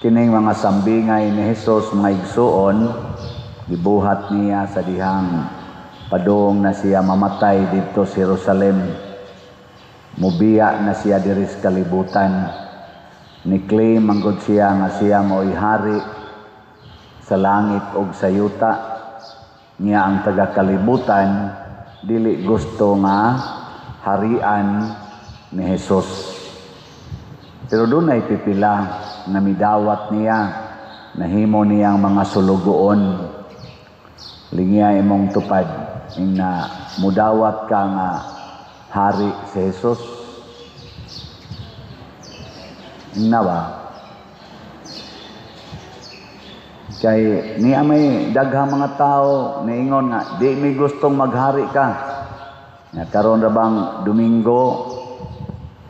Kining mga sambingay ni Hesus, mga igsuon, gibuhat niya sa dihang padung na siya mamatay didto sa Jerusalem. Mubiya na siya diri sa kalibutan. Ni-claim manggod siya nga siya mao'y hari sa langit ug sa yuta. Niya ang taga-kalibutan dili gusto nga harian ni Hesus. Pero dunay pipila nga midawat niya, nahimo niyang mga sulugoon. Lingya imong tupad ing na mudawat ka nga hari si Jesus. Ingna ba? Kay niya may daghang mga tao niingon nga di mi gustong maghari ka. Nga karon ra bang Domingo,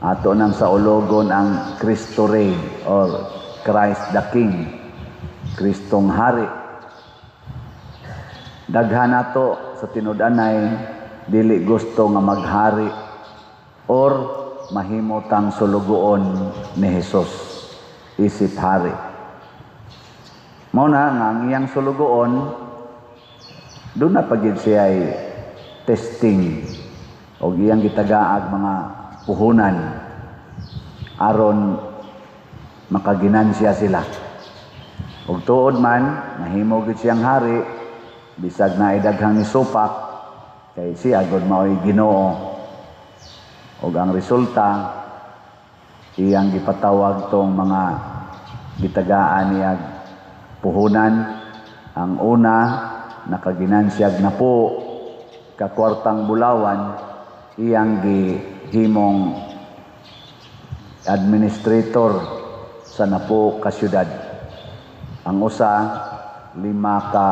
ato nang sa ulogon ang Cristo Rey or Christ the King, Kristong Hari. Daghan nato sa tinud-anay dili gusto nga maghari or mahimutang sulugoon ni Hesus isip hari. Mao na nga ang iyang sulugoon doon na pagid siya ay testing og iyang gitagaag mga puhunan aron makaginansya sila. Og tuod man nahimo gid siyang hari, bisag naay daghang nisupak, kay siya gud mao'y Ginoo. Og ang resulta, iyang gipatawag tong mga gitagaan niya puhunan. Ang una, nakaginansyag na po kakwartang bulawan, iyang gihimong administrator sa napo ka syudad. Ang usa, 5 ka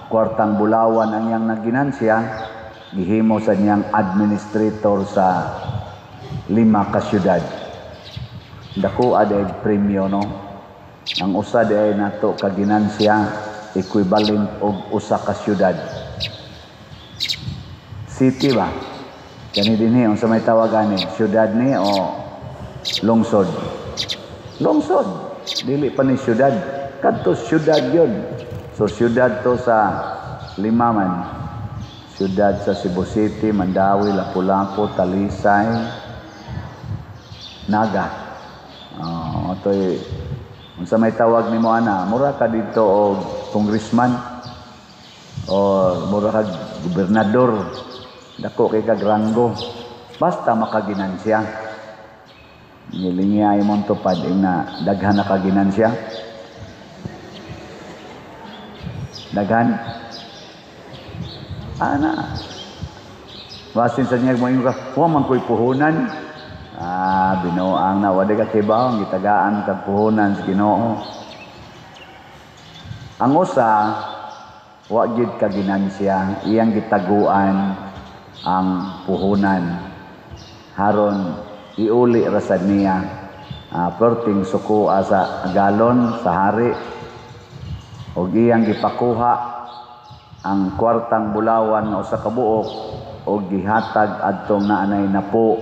kwartang bulawan ang iyang naginansya, gihimo sa niyang administrator sa 5 ka syudad. Dako aday premyo, no? Ang usa di ay nato kaginansya equivalent og usa ka syudad. City ba? Kani dinhi unsa may tawag ani? Syudad ni o lungsod? Lungsod. Dili pa ni syudad. Kadto syudad yun. So syudad to sa 5 man. Syudad sa Cebu City, Mandaue, Lapu-Lapu, Talisay, Naga. Oh, atoy unsa may tawag nimo ana? Mura ka didto og congressman o mura ka gobernador. Dako kay kag ranggo. Basta makaginansya. Nilingya imong tupad ing na daghan na kaginansya. Daghan. Ana. Basin sa niya mo ingon ka, wa man ko'y puhunan. Binuang na wala ka kibaw, gitagaan kag puhunan sa Ginoo. Ang usa wa gid kaginansya, iyang gitaguan ang puhunan. Haron iuli ra sad niya, perting sukoa sa galon sa hari, og iyang gipakuha ang kwartang bulawan nga usa ka buok og gihatag adtong naanay napo.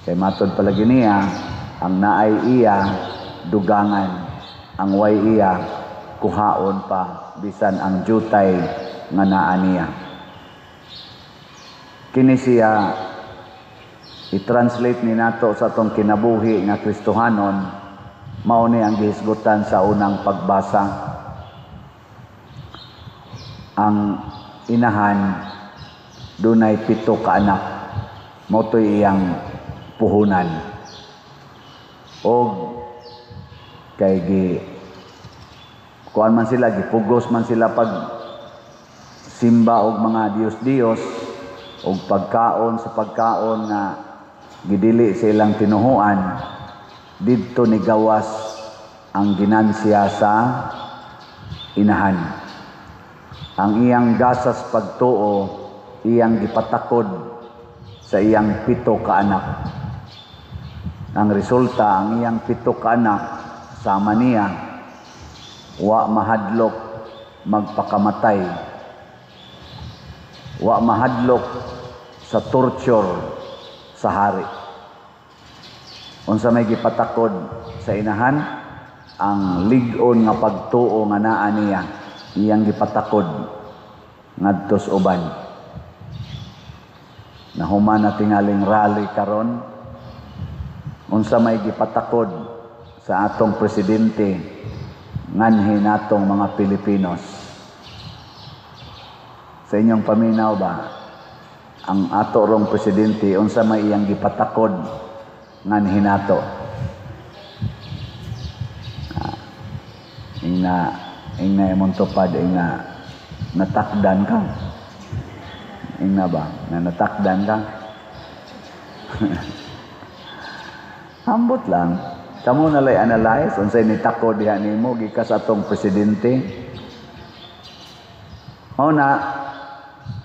Kay matod palagi niya, ang naay iya dugangan, ang way iya kuhaon pa bisan ang jutay nga naa niya. Kini siya i-translate ni nato sa atong kinabuhi nga Kristohanon, mao ni ang gihisgutan sa unang pagbasa. Ang inahan dunay 7 ka anak, mao to'y iyang puhunan. Og kay gi kuan man sila, gipugos man sila pag simba og mga Dios-Dios og pagkaon sa pagkaon nga gidili sa ilang tinuhuan, didto ni gawas ang ginansya sa inahan. Ang iyang gasas pagtuo, iyang gipatakod sa iyang 7 ka anak. Ang resulta, ang iyang 7 ka anak sama niya, wa mahadlok magpakamatay, wa mahadlok sa torture sa hari. Unsa may gipatakod sa inahan? Ang lig-on nga pagtuo nga naa niya, iyang gipatakod ngadto sa uban. Nahuman na tingaling rally karon, unsa may gipatakod sa atong presidente nganhi natong mga Pilipinos? Sa inyong paminaw ba, ang ato rong presidente, unsa may iyang gipatakod nganhi nato? Ingna imong tupad, ingna natakdan ka. Ingna ba? Na natakdan ka? Ambot lang. Kamo na lay analyze unsay nitakod diha nimo gikas atong presidente. Mao na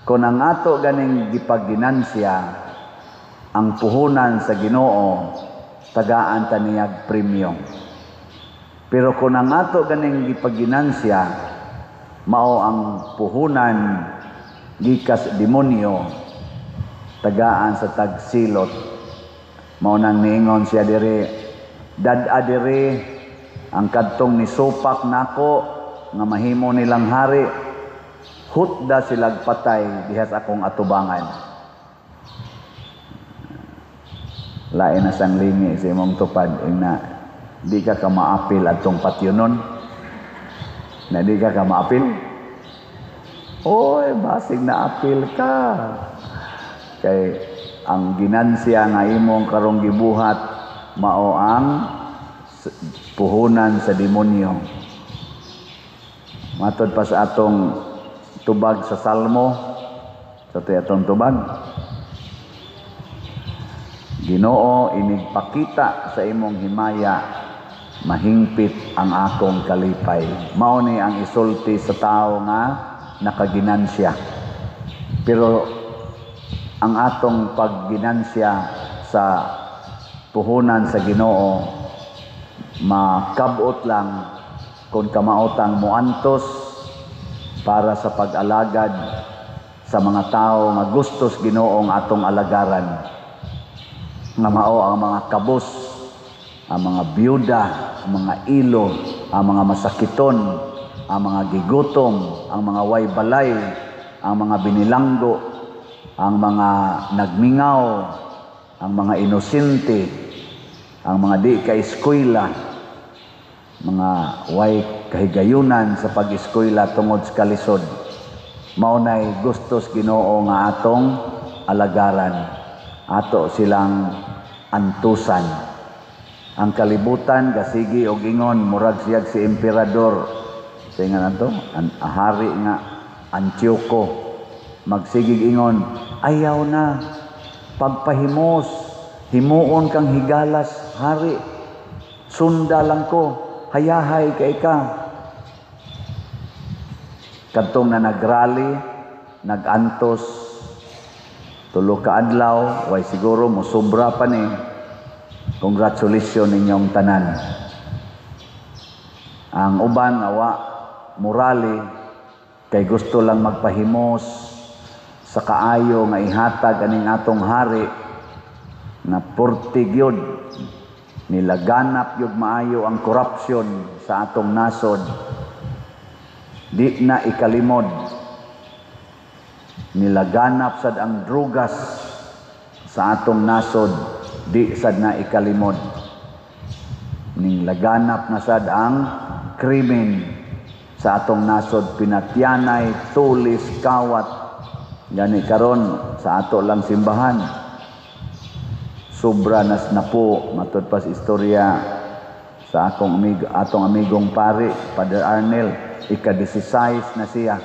kung ang ato ganing gipagginansya ang puhunan sa Ginoo, tagaan ta niyag premyo. Pero kung ang ato ganing gipagginansya mao ang puhunan gikas demonyo, tagaan sa tagsilot. Mao nang niingon siya diri, dad-a diri ang kadtong nisupak nako nga mahimo nilang hari, hutda silag patay diha sa akong atubangan. Lain na sang lingi sa imong tupad, ingna di ka ka maapil adtong patyonon. Na di ka ka maapil? Oy, basig na apil ka. Kay ang ginansya nga imong karong gibuhat mao ang puhunan sa demonyo. Matod pa sa atong tubag sa Salmo, sa atong tubag, Ginoo, inigpakita sa imong himaya, mahingpit ang akong kalipay. Mao ni ang isulti sa tao nga nakaginansya. Pero ang atong pagginansya sa puhunan sa Ginoo makabot lang kung kamaotang moantos para sa pag-alagad sa mga tao nga gustos Ginoong atong alagaran, nga mao ang mga kabos, ang mga byuda, ang mga ilo, ang mga masakiton, ang mga gigutom, ang mga way balay, ang mga binilanggo, ang mga nagmingaw, ang mga inosente, ang mga di ka-eskwela, mga way kahigayunan sa pag-eskwela tungod sa kalisod. Mao nay gustos Ginoo nga atong alagaran, ato silang antusan. Ang kalibutan gasigi og ingon, murag siyag si emperador sa ingan ato, ang hari nga Antioco, magsigig ingon, ayaw na pagpahimos, himuon kang higalas hari, sunda lang ko, hayahay kay ka. Kadtong na nagrally, nagantos tulo ka adlaw, way siguro mosobra pa ni. Congratulations ninyong tanan. Ang uban nga wa morali kay gusto lang magpahimos sa kaayo nga ihatag aning atong hari na purti gyud nilaganap gyud maayo ang korupsyon sa atong nasod. Di na ikalimod, nilaganap sad ang drugas sa atong nasod, di sad na ikalimod. Ning laganap na sad ang krimen sa atong nasod, pinatyanay, tulis, kawat. Gani karon sa ato lang simbahan, sobra nas na po, matud pa sa istorya sa akong amigo, atong amigong pari, Father Arnel, ika-16 na siya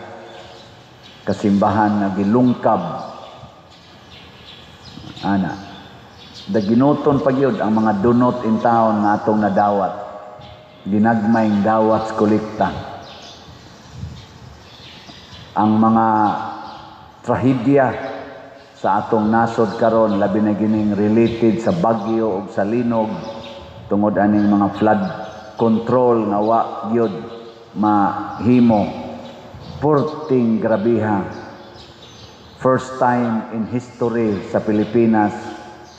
kasimbahan na gilungkab. Ana, daginuton pa gyud ang mga dunot in town nga atong nadawat, ginagmayng dawat sa kolekta. Ang mga trahedya sa atong nasod karon, labi na gining related sa bagyo ug sa linog tungod aning mga flood control nga wa gyud mahimo, purting grabiha. First time in history sa Pilipinas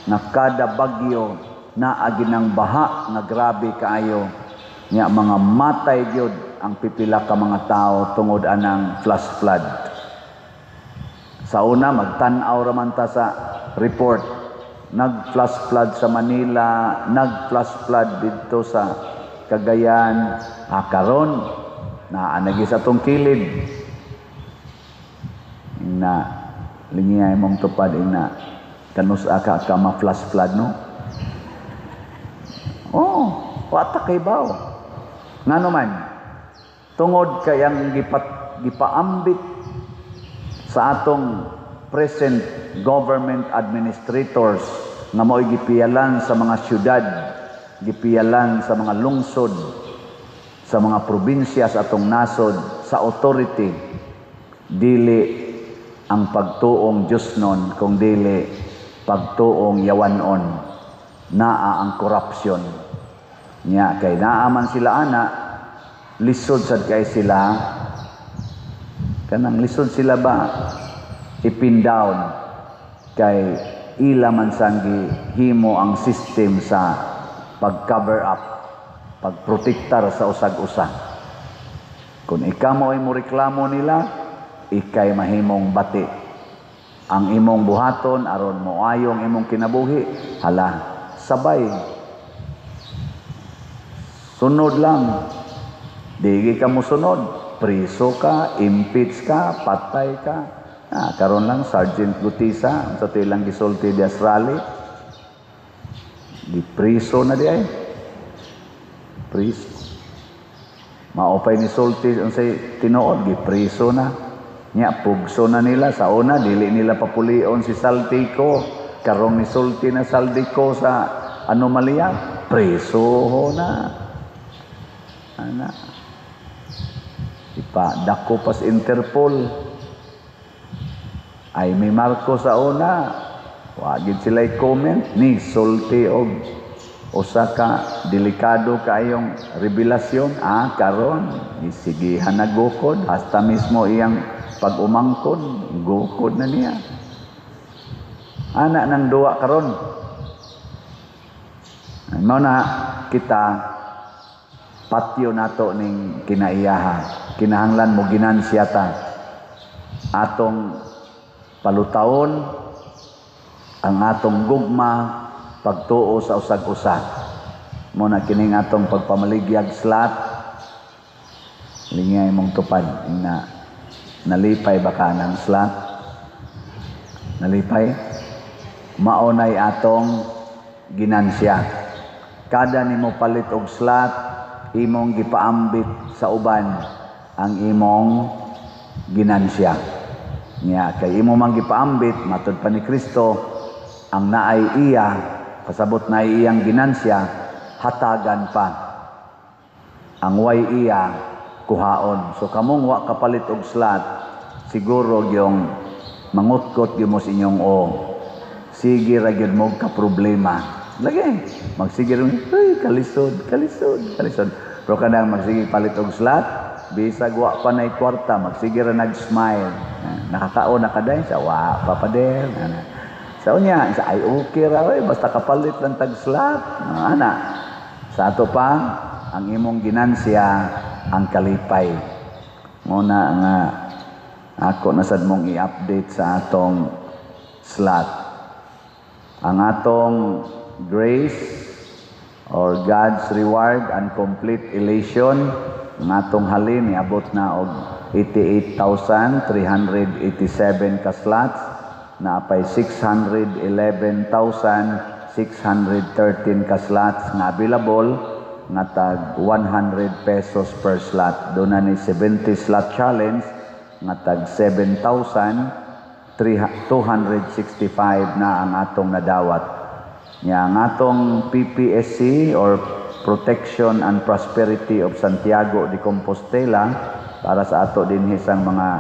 na kada bagyo naagi ng baha nga grabe kaayo. Nya mga matay gyud ang pipila ka mga tao tungod anang flash flood. Sa una, magtan-aw ra man ta sa report. Nag-flash flood sa Manila, nag-flash flood didto sa Cagayan. Ah, karon naa na sa atong kilid. Na lingiyay mong tupad, ina kanus-a ka ka ma-flash flood, no? Oh, wa ta kahibaw. Ngano man, tungod kay ang gipaambit sa atong present government administrators nga mao'y gipiyalan sa mga syudad, gipiyalan sa mga lungsod, sa mga probinsya sa atong nasod, sa authority, dili ang pagtuong Diyos nun, kung dili pagtuong yawanon, naa ang corruption. Nya kay naa man sila ana, lisod sad kay sila, kanang lisod sila ba i-pin down, kay ila man sang gihimo ang system sa pag-cover up, pagprotektar sa usag-usa. Kung ikaw mo ay mo reklamo nila, ikay mahimong bati. Ang imong buhaton aron mo ayong imong kinabuhi, hala, sabay. Sunod lang. Digi ka mo sunod, priso ka, impeach ka, patay ka. Ah, karon lang Sergeant Gutisa, sa ilang gisulti dias rally, gipriso na di ay. Priso. Maupay ni sulti unsay tinuod, gipriso na. Nya pugso na nila. Sa una, dili nila papulion si Zaldy Co. Karong ni sulti na Zaldy Co sa anomalya, preso ho na. Ana. Ipa dako pas Interpol. Ay may Marcos sa una, wa gid sila comment ni sulti og usa ka delikado kaayong revelasyon. Ah, karon isigihan na gukod, hasta mismo iyang pag-umangkon gukod na niya. Ana nang duwa karon. Mao na kita patyo nato ning kinaiyaha. Kinahanglan mo ginansya ta atong palutawon ang atong gugma, pagtuo sa usag-usa. Mo na kining atong pagpamaligyag slot. Lingay mong tupad na, nalipay ba ka ng slot? Nalipay? Maunay atong ginansya. Kada nimo palit og slot, imong gipaambit sa uban ang imong ginansya. Nya kay imo man gipaambit, matud pa ni Kristo, ang naay iya, pasabot na iyang ginansya, hatagan pa. Ang way iya, kuhaon. So kamong wa kapalit og slot, siguro gyong mangutkot gyud mo sa inyong o. Sige ra gyud mo ka problema. Lagi, magsige ra, "Ay, kalisod, kalisod, kalisod." Pero kanang magsige palit og slot, bisag wa pa nay kwarta, magsige ra nag-smile. "Nakakaon na ka day?" Sa, "Wa pa, pader." Ana. Sa unya, sa, "Ay, okay ra oy, basta kapalit lang tag slot." Ana. Sa ato pa, ang imong ginansya ang kalipay. Muna nga ako na sad mong i-update sa atong slot. Ang atong grace or God's reward and complete elation, ang atong halin niabot na og 88,387 ka slots, naapay 611,613 ka slots nga available nga tag 100 pesos per slot. Doon na ni 70 slot challenge nga tag 7,265 na ang atong nadawat. Nya ang atong PPSC or Protection and Prosperity of Santiago de Compostela para sa ato dinhi sang mga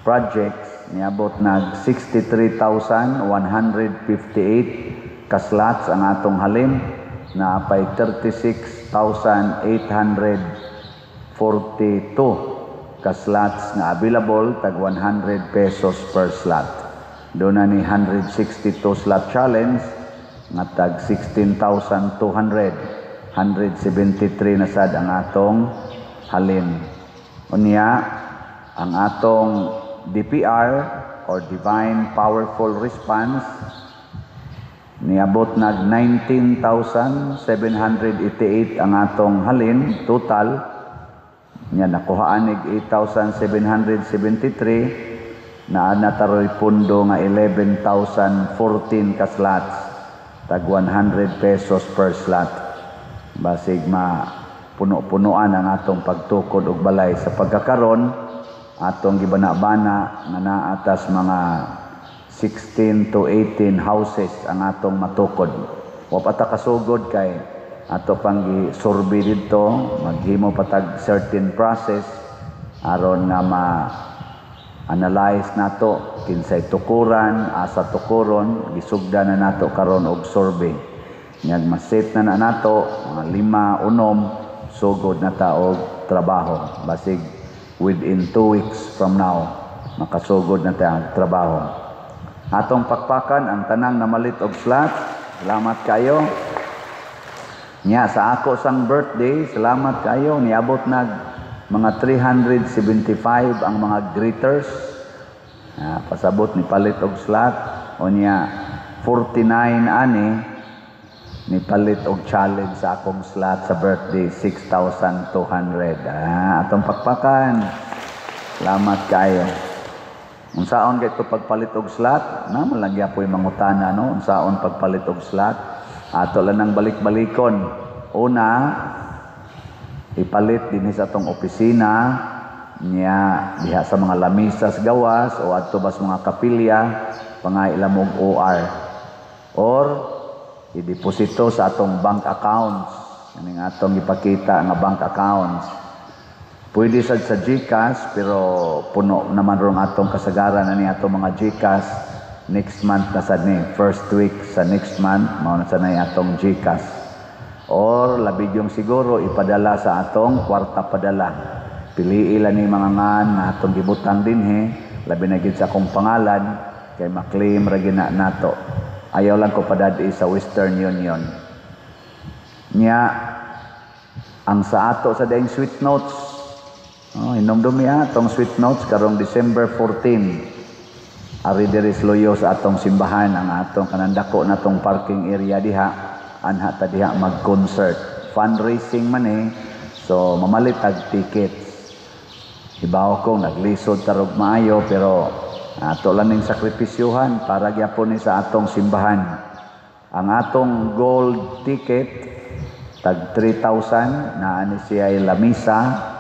projects, niabot nag 63,158 ka slots ang atong halin, naapay 36,842 ka slots nga available tag 100 pesos per slot. Doon na ni 162 slot challenge nga tag 16,200. 173 na sad ang atong halin. Unya, ang atong DPR or Divine Powerful Response niabot nag 19,788 ang atong halin total. Nya nakuhaan nig 8,773, naa na taroy pundo nga 11,014 ka slots, tag 100 pesos per slot. Basig ma puno-punuan ang atong pagtukod og balay. Sa pagkakaron, atong gibana-bana nga naa tas mga 16 to 18 houses ang atong matukod. Wa pa ta kasugod kay ato pang gi-survey didto, maghimo pa tag certain process aron nga ma analyze nato kinsay tukuran, asa tukuron. Gisugda na nato karon og survey. Nyag ma-set na na nato mga lima, unom, sugod na ta og trabaho. Basig within 2 weeks from now makasugod na ta og trabaho. Atong pakpakan ang tanang namalit og slot. Salamat kayo. Nya sa ako sang birthday, salamat kayo, niabot nag mga 375 ang mga greeters. Pasabot ni palit og slot. Unya 49 ani ni palit og challenge sa akong slot sa birthday, 6,200. Atong pakpakan. Salamat kayo. Unsaon kay ito pagpalit og slot? Na man lang gyapoy mangutana, no? Unsaon pagpalit og slot? Ato lang nang balik-balikon. Una, ipalit dinhi sa atong opisina niya, diha sa mga lamisas gawas o adto bas mga kapilya, pangay lamog OR or ideposito sa atong bank accounts, kaning atong ipakita nga bank accounts. Pwede sad sa GCash, pero puno naman rong atong kasagaran ani atong mga GCash. Next month na sad ni, first week sa next month mao na sad na atong GCash. Or labi yung siguro ipadala sa atong kwarta padala. Pili lang ni mga ngan na atong gibutang dinhi, labi na gid sa akong pangalan kay maklaim ra gina nato. Ayaw lang ko padad-i sa Western Union. Nya ang sa ato sa daing sweet notes. Oh, hinumdumi ha, atong sweet notes karong December 14. Ari diri sa Luyo sa atong simbahan, ang atong kanandako na tong parking area diha, anha ta diha mag-concert. Fundraising man eh. So mamalit tag tickets. Hibaw ko naglisod tarog maayo, pero ato lang ning sakripisyuhan para gyapon ni sa atong simbahan. Ang atong gold ticket tag 3,000, naa ni siya ay lamisa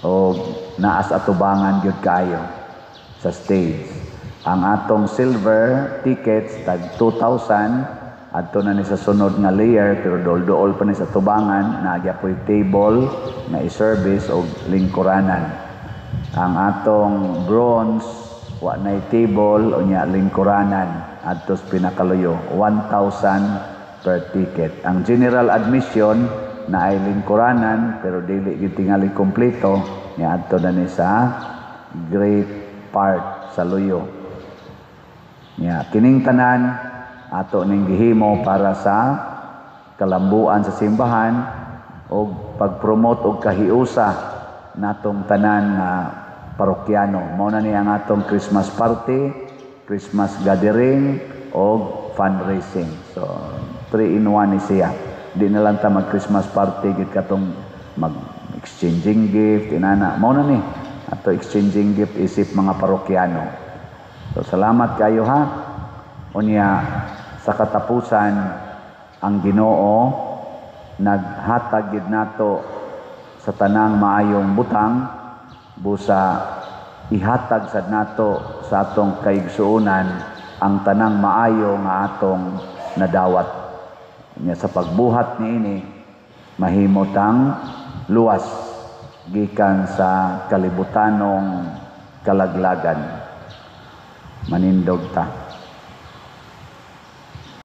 o naas atubangan gyud kaayo sa stage. Ang atong silver tickets tag 2,000, adto na ni sa sunod nga layer pero dool-dool pa ni sa tubangan, naa gyapoy table na i-service og lingkuranan. Ang atong bronze, wa nay table, unya lingkuranan adto sa pinakaluyo, 1,000 per ticket. Ang general admission na ay lingkuranan pero dili gyud tingali kompleto, nya adto na ni sa great part sa luyo. Nya kining tanan ato ning gihimo para sa kalambuan sa simbahan o pag-promote og kahiusa natong tanan nga parokyano. Mao na ni ang atong Christmas party, Christmas gathering og fundraising. So 3 in 1 ni siya. Di na lang ta mag Christmas party gid katong mag exchanging gift inana. Mao na ni ato exchanging gift isip mga parokyano. So salamat kayo ha. Unya sa katapusan, ang Ginoo naghatag gid nato sa tanang maayong butang, busa ihatag sad nato sa atong kaigsuonan ang tanang maayo nga atong nadawat. Nya sa pagbuhat niini, mahimo tang luwas gikan sa kalibutanong kalaglagan. Manindog ta.